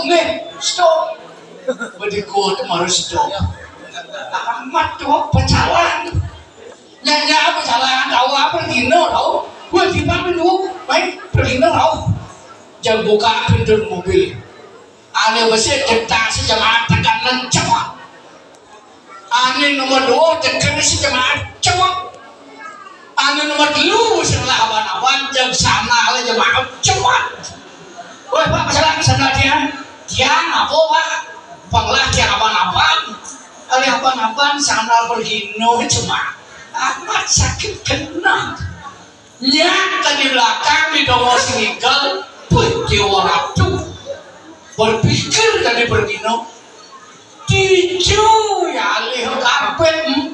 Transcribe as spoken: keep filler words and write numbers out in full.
Nggih, stop. Bediku tu harus stop. Amat tu pecalang. Nyanyi apa jalan tahu apa dino tahu. Gua di mana lu? Baik, dino tahu. Jam buka pintu mobil. Ane besi cetak si jamaah tekan cepat. Ane nomor dua tekan si jamaah cepat. Ane nomor telu setelah awan-awan jam sana le jamaah cepat. Woi, Pak, pecalang sana dia. Dia apa, Pak? Penglah dia awan-awan. Ale awan-awan sana pergi no cuma amat sakit kena. Nyak tadi belakang di dongo sinigel, pun dia waratu. Berpikir tadi pergi no. Ticu ya alih karpet, hmm,